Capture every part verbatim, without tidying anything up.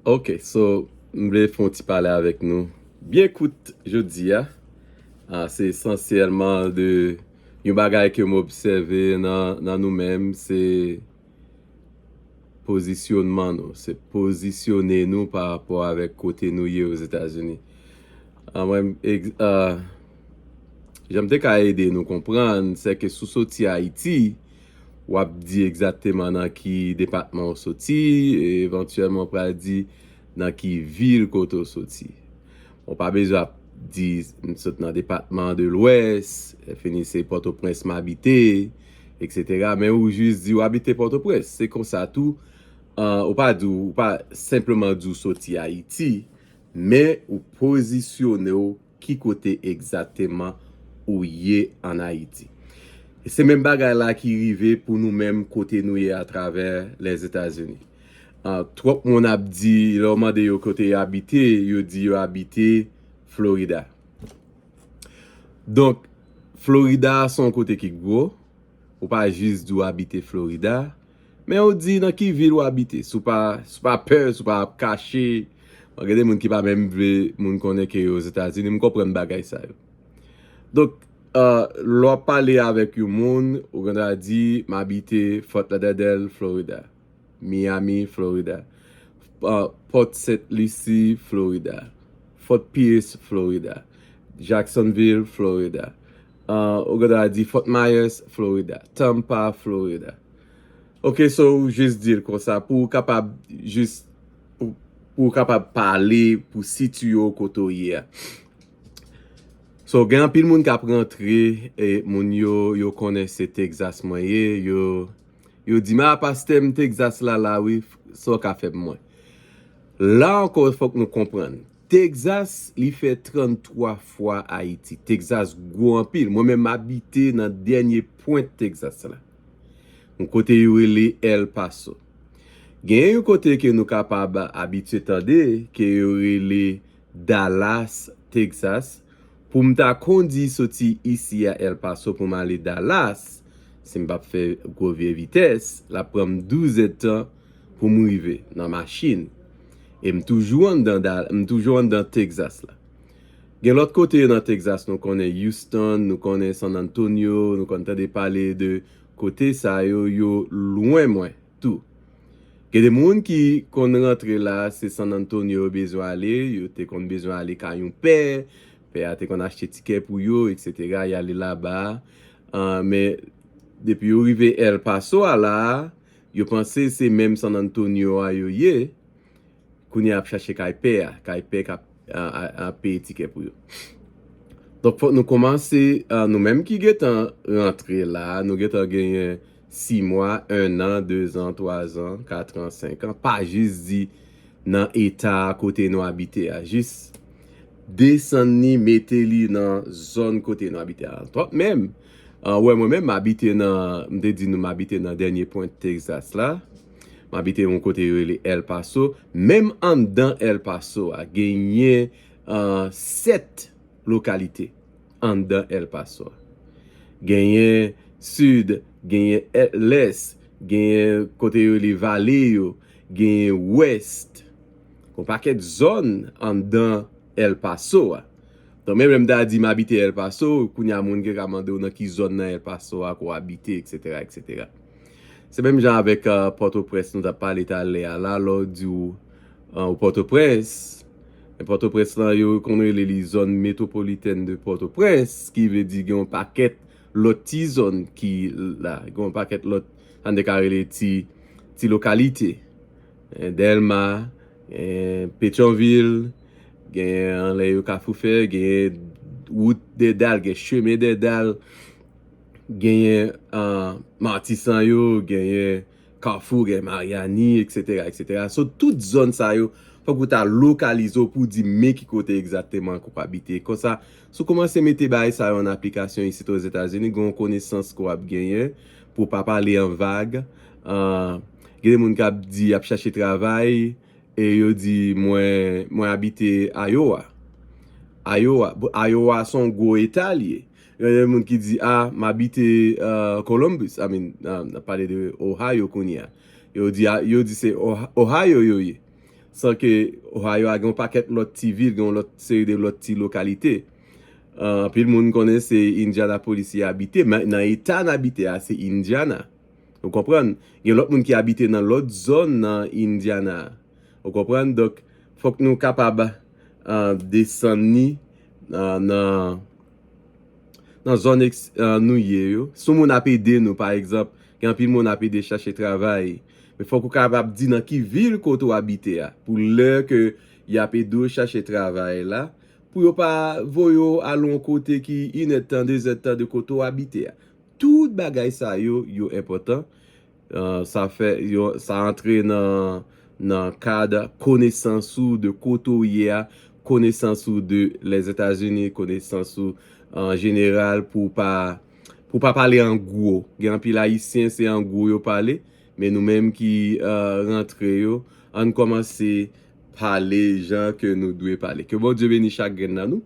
Ok, so, m vle fè yon ti pale avèk nou byen kout jodi a. Ah, se esansyèlman de yon bagay ke m obsève nan, nan nou menm, se pozisyonman nou, se pozisyone nou pa rapò avèk kote nou ye Ozetazini. Ah, mwen, ex- ah, jan m te ka ede nou konprann, se ke si w soti Ayiti, w ap di egzakteman nan ki depatman w soti, e evantyèlman w pral di nan ki vil kote w soti. Ou pa bezwen ap di m sot nan depatman de Lwès, fini se Pòtoprens m abite, etsetera. Men ou jis di w abite Pòtoprens. Se konsa tou, ah, ou pa di w, ou pa senpleman di w soti Ayiti, men ou pozisyone w ki kote egzakteman ou ye ann Ayiti. E se menm bagay la ki rive pou nou menm kote nou ye atravè Lèzetazini. Ah, twòp moun ap di, lè w mande yo kote yo abite, yo di yo abite Florida. Donk, Florida se yon kote ki gwo, ou pa jis di w abite Florida, men ou di nan ki vil ou abite. Si w pa, si w pa pè, si w pa ap kache, bon, gen de moun ki pa menm vle moun konnen ke yo Ozetazini, m konprann bagay sa yo. Donk, ah, lè w ap pale avèk yon moun, ou gen dwa di, m abite Fort Lauderdale, Florida. Miami, Florida, ah, Port Saint Lucie, Florida, Fort Pierce, Florida, Jacksonville, Florida, ah, ou gen dwa di Fort Myers, Florida, Tampa, Florida. Ok, so ou jis di l konsa pou w kapab jis, pou, pou w kapab pale, pou sitiye w kote w ye a. So, gen anpil moun k ap rantre, e moun yo, yo konnen se Texas mwen ye, yo, yo di m, "A, pastè, m Texas la, la, wi, sa w ka fè pou mwen?" La ankò, fòk nou konprann. Texas, li fè tranntwa fwa Ayiti. Texas gwo anpil. Mwen menm, m abite nan dènye pwent Texas la. Yon kote yo rele El Paso. Gen yon kote ke nou kapab abitye tande, ke yo rele Dallas, Texas. Pou m ta kondi soti isi a El Paso pou m ale Dallas, si m p ap fè gwo vye vitès, l ap pran m douz èdtan pou m rive nan machin. E m toujou anndan Dal-, m toujou anndan Texas la. Gen lòt kote nan Texas, nou konnen Houston, nou konnen San Antonio, nou konn tande pale de kote sa yo, yo lwen mwen tou. Gen de moun ki konn rantre la, se San Antonio yo bezwen ale, yo te konn bezwen ale kay yon pè, pè a te konn achte tikè pou yo, etsetera, y ale laba. Ah, men depi yo rive El Paso a la, yo panse se menm San Antonio a yo ye, kounye a ap chache kay pè a, kay pè k ap, a, a, a peye tikè pou yo. Donk, fòk nou kòmanse, a, nou menm ki gentan rantre la, nou gentan genyen sis mwa, en an, dezan, twazan, katran, senkan, pa jis di nan eta a kote nou abite a, jis desann li, mete li nan zòn kote nou abite a. Twòp menm, a, wè, mwen menm, m abite nan, m te di nou, m abite nan dènye pwent Texas la. M abite yon kote yo rele El Paso. Menm anndan El Paso a, genyen, a, sèt lokalite anndan El Paso a. Genyen Sid, genyen e-, Lès, genyen kote yo rele Vale yo, genyen Wès. Yon pakèt zòn anndan El Paso a. Donk, menm lè m ta di m abite El Paso, kounye a moun gen ka mande w nan ki zòn nan El Paso a ke w abite, etsetera, etsetera. Se menm jan avèk, a, Pòtoprens, nou t ap pale talè a la, lè w di w, a, ou Pòtoprens, men Pòtoprens lan, yo konn rele li zòn metwopolitèn de Pòtoprens, ki vle di gen yon pakèt lòt ti zòn ki la, gen yon pakèt lòt, sa n te ka rele ti, ti lokalite. Gen Dèlma, gen Petyonvil, gen anlè yo Kafou Fè, gen wout Dèdal, gen chemen Dèdal, genyen, a, Matisan yo, genyen Kafou, genyen Maryani, etsetera, etsetera. So, tout zòn sa yo, fòk ou ta lokalize w pou di men ki kote egzakteman ke w abite. Konsa, si w kòmanse mete bagay sa yo an aplikasyon isit Ozetazini, gen yon konesans ke w ap genyen pou w pa pale an vag. A, gen de moun k ap di y ap chache travay, e yo di, "Mwen, mwen abite Iowa." Iowa, bon, Iowa se yon gwo eta li ye. Gen de moun ki di, "A, m abite, a, Columbus." I mean, a, n ap pale de Ohio kounye a. Yo di, a, yo di se Oha-, Ohio yo ye. San ke Ohio a gen yon pakèt lòt ti vil, gen yon lòt seri de lòt ti lokalite. Anpil moun konnen se Indianapolis y abite, men nan eta n abite a, se Indiana. Ou konprann? Gen lòt moun ki abite nan lòt zòn nan Indiana. Ou konprann? Donk, fòk nou kapab desann ni nan nan zòn nou ye yo. Si yon moun ap ede nou, pa egzanp, gen anpil moun ap ede chache travay. Men fòk ou kapab di nan ki vil kote w abite a. Pou lè ke y ap ede w chache travay la, pou yo pa voye w al yon kote ki inèdtan, dezèdtan de kote w abite a. Tout bagay sa yo, yo enpòtan. Sa fè, yo, sa antre nan, nan kad konesans ou de kote w ye a, konesans ou de Lèzetazini, konesans ou an jeneral pou pa, pou pa pale an gwo. Gen anpil Ayisyen, se an gwo yo pale, men nou menm ki rantre yo, ann kòmanse pale jan ke nou dwe pale. Ke Bondye beni chak grenn nan nou.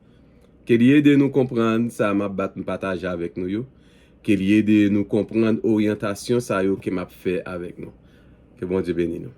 Ke li ede nou konprann sa m ap bat m pataje avèk nou yo. Ke li ede nou konprann oryantasyon sa yo ke m ap fè avèk nou. Ke Bondye beni nou.